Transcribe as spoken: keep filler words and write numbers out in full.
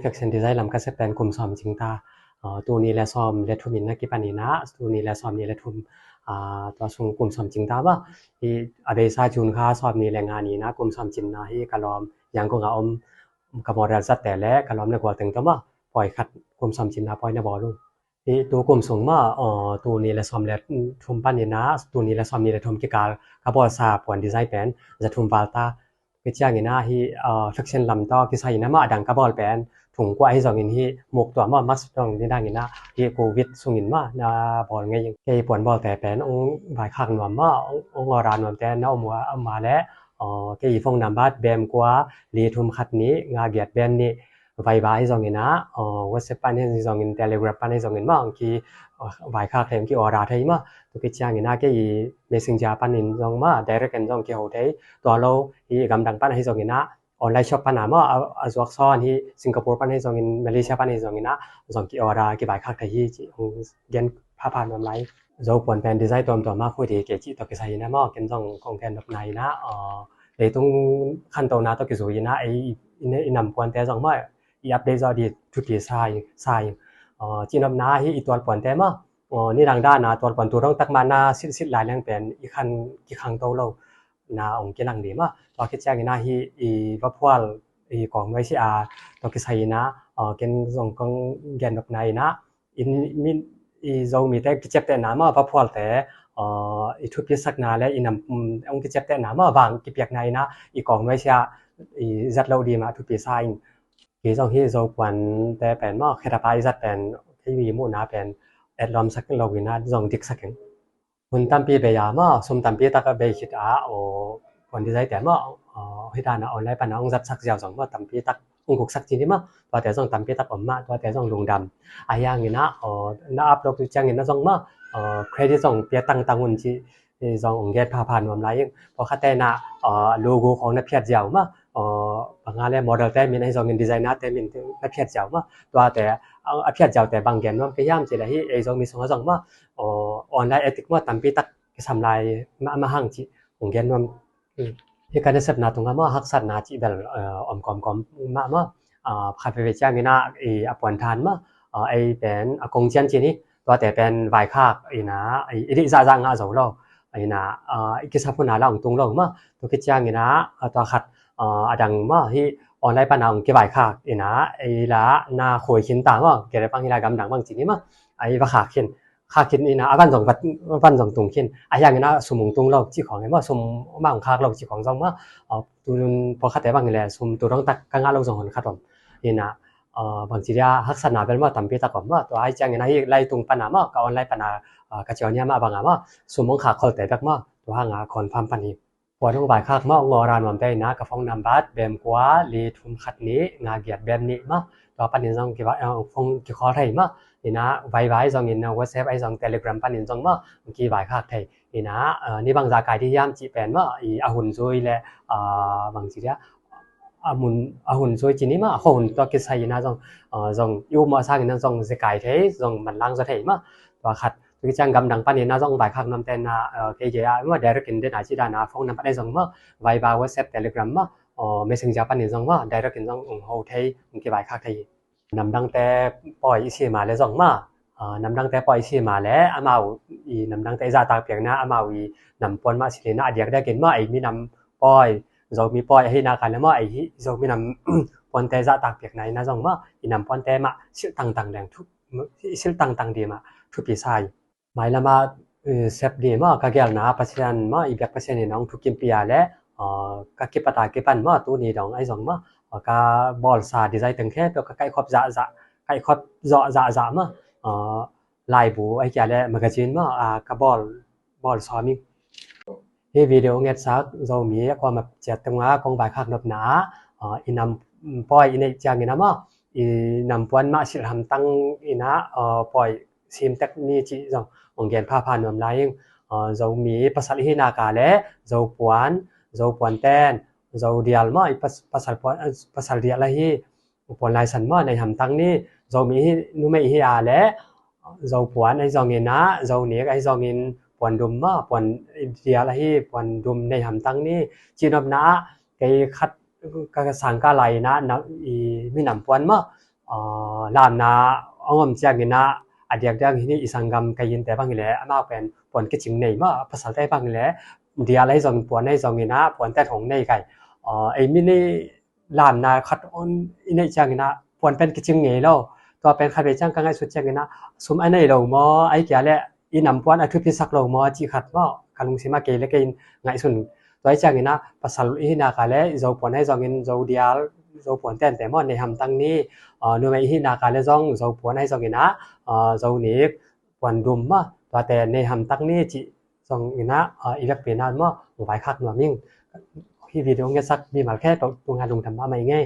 Fashion design lam ka sep pen kum sawm cing ta. Aa, tul nih le sawm le thum in na kipan in ah, tul nih le sawm nih le thum, aa, tua sung kum sawm cing ta maw. Hih a beisa June kha sawm nih le nga ni in ah kum sawm cing na hih ka lawm Yangon a om ka model zatte le ka lawm le gual teng tawh maw, pawi khat kum sawm cing na pawi na bawl uh. Hih tu kum sung maw, aa, tul nih le sawm le thum pan in ah, tul nih le sawm nih le thum kikal ka bawlsa puan design pen za thum val ta. Hih ciangin ah hih, aa, fashion lam tawh kisai in ah maw, a dang ka bawl pen thung kua ahi zongin hih muk tua maw, mask tawh ni dangin ah hih covid sungin maw na bawl ngei. Kei puan bawlte pen ong vaikhak nuam maw, ong, ong order nuamte na om uh a, om a leh, aa, kei phone number bem kua li thum khat nih nga giat bem nih, Viber ahi zongin ah, aa, WhatsApp pan ahi zongin, Telegram pan ahi zongin maw, ong ki, aa, vaikhak thei, ong ki order thei maw. Tua khit ciangin ah kei Messenger panin zong maw, direct in zong kiho thei. Tua lo hih gamdang pan ahi zongin ah online shop pan a maw, a, a zuak sawn hih Singapore pan ahi zongin, Malaysia pan ahi zongin ah zong ki order, kivaikhak thei hi cih ong gen phapha nuam lai. Zo puan pen design tuamtuam a khuit hi kei cih tawh kisai in ah maw, ken zong kong gen nopna in ah, aa, leitung khantona tawh kizui in ah ei i, i nam puante zong maw i update zawh ding thupi sa ing, sa ing. Aa, cih nopna ah hih i tual puante maw, aa, nidang dan a tual puan tu dong tak mah na silhsilh lai leng pen i khan kikhangto lo na ong kilang ding maw. Tua khit ciangin ah hih i vaphual i kawng nuai sia tawh kisai in ah, aa, ken zong kong gen nopna in ah, i, mi, i Zomite kiciaptehna maw, vaphualte, aa, i thupisakna le i nam, um, ong kiciaptehna maw, vang kipiakna in ah i kawng nuai sia i zat loh ding mah thupi sa ing. Kei zong hih Zo puante pen maw, khedap a i zat pen, kei i muhna pen etlawmsak lo in ah zong diksak ing. Hun tampi bei a maw, sum tampi tak a bei khit a, aw, puan design te maw, aw, hih dan a online pan a ong zatsak ziau zong maw, tampi tak ong guksak ci ni maw, tuate zong tampi tak om maw, tuate zong lungdam. Ahi hangin ah, aw, na upload uh ciangin ah zong maw, aw, credit zong pia tangtang un ci, eh, zong ong gen phapha nuam lai ing. Pawlkhatte in ah, aw, logo khawng na phiat ziau maw, aw, bang a le model te min ahi zongin, designer te min na phiat ziau maw, tuate, aw, a phiat ziaute bang gen nuam ka hiam cih leh hih ei Zomi sungah zong maw, aw, online addict maw tampi tak kisam lai mah, mah hang cih ong gen nuam. Hmm. Hih ka nasepna tungah maw, haksatna cih bel, eh, om kawmkawm mah maw. Ah, khat veve ciangin ah, i, a puanthan maw, ah, ei pen a kong cian ci ni, tuate pen vaikhak in ah, i, i deih zahzah ngah zo lo. In ah, ah, i kisap hun a la ong tung lo maw. Tua khit ciangin ah, ah, tua khat, ah, a dang maw, hih online pan a ong kivaikhak in ah, ei la na khuai khin ta maw, kei le bang hih la gamdang bang ci ni maw. Ei va khak khin. Khak khin in ah, a van zong vat, van zong tung khin. Ahi hangin ah sum ong tung lo cih khawng le maw, sum mah ong khak lo cih khawng zong maw. Aw, tu pawlkhatte bang hi leh sum tu dong tak ka ngah lo zong hun khat om. In ah, aw, bangci dia haksatna bel maw tampi tak om maw. Tua ahi ciangin ah hih lai tung pan a maw, ka online pan a, aw, ka ciau nia mah bang a maw, sum ong khak kholte bek maw, tua hang a confirm pan hi. Puan ong vaikhak maw, ong order nuamte in ah ka phone number bem kua li thum khat nih nga giat bem nih maw. Tua panin zong kiva, eh, phone kikhawl thei maw. In ah Viber ahi zongin, WhatsApp ahi zong, Telegram panin zong maw, ong kivaikhak thei. In ah, eh, ni bang zahkai ding hiam cih pen maw, i a hun zui le, eh, bangci dia, a mun, a hun zui ci ni maw, a khua hun tawh kisai in ah zong, eh, zong i upmawh sangin ah zong zekai thei, zong manlang zaw thei maw. Tua khat. Tua khit ciang gamdang panin ah zong vaikhak nuamte in ah, eh, kei gei ah maw, direct in den a ci dan a phone number ahi zong maw, Viber, WhatsApp, Telegram maw, aw, Messenger panin zong maw, direct in zong ong ho thei, ong kivaikhak thei. Namdangte pawi i sim a le zong maw, aw, namdangte pawi i sim a le amau i namdangte i zahtak piakna, amau i nam puan mah silh in ah a diakdiakin maw, ei minam pawi, Zomi pawi ahi nak a le maw, ei hih Zomi nam puante zahtak piakna in ah zong maw, i nam puante mah silh tangtang ding thu, silh tangtang ding mah thupi sa hi. Mailam ah, eh, sep ding maw, ka gelna Pasian maw, i biak Pasian in ah ong thukimpih a le, aw, ka kipat a kipan maw, tuni dong ahi zong maw, aw, ka bawlsa design teng khempeuh ka kaihkhop zahzah, kaihkhop zawh zahzah maw, aw, laibu ahi kei a le magazine maw, ah, ka bawl, bawl sawm ing. Hih video ngetsak Zomi a kuamah ciat tungah kong vaikhak nopna ah, ah, i nam pawi i neih ciangin ah maw, i nam puan mah silh hamtang in ah, ah, pawi sim tek ni cih zong ong gen phapha nuam lai ing. Ah, Zomi pasal i hi nak a le Zo puan, Zo puan ten, Zo dial maw, i pas-, pasal puan, eh, pasal dial ahi, puan laisan maw, nei hamtang ni. Zomi hi, numei hi a le Zo puan ahi zongin ah, Zo nik ahi zongin puan dum maw, puan dial ahi, puan dum nei hamtang ni. Cih nopna ah kei khat ka sangkah lai in ah, na, i minam puan maw, lamna a om ciangin ah, a diakdiak hi ni, i sanggam kei in te bang hi leh amau pen puan kicing nei maw, pasalte bang hi leh dial ahi zongin puan ahi zongin ah puanten hong nei kei. Ei mi ni lamna khat i neih ciangin ah puan pen kicing ngei lo. Tua pen khat vei ciang ka ngaihsut ciangin ah sum a nei lo maw, ahih kei leh i nam puan a thupi sak lo maw cih khat maw, ka lungsim ah kei le kei in ngaihsun. Tua ahih ciangin ah pasal i hihna kei leh Zo puan ahi zongin Zo dial, Zo puan tente maw nei hamtang ni. Numei i hihna kei leh zong Zo puan ahi zongin ah Zo nik, puan dum maw, tuate nei hamtang ni cih zongin ah i vekpi-in ah maw hong vaikhak nuam ing. Hih video hong etsak mimal khempeuh tungah lungdam mahmah ing ei.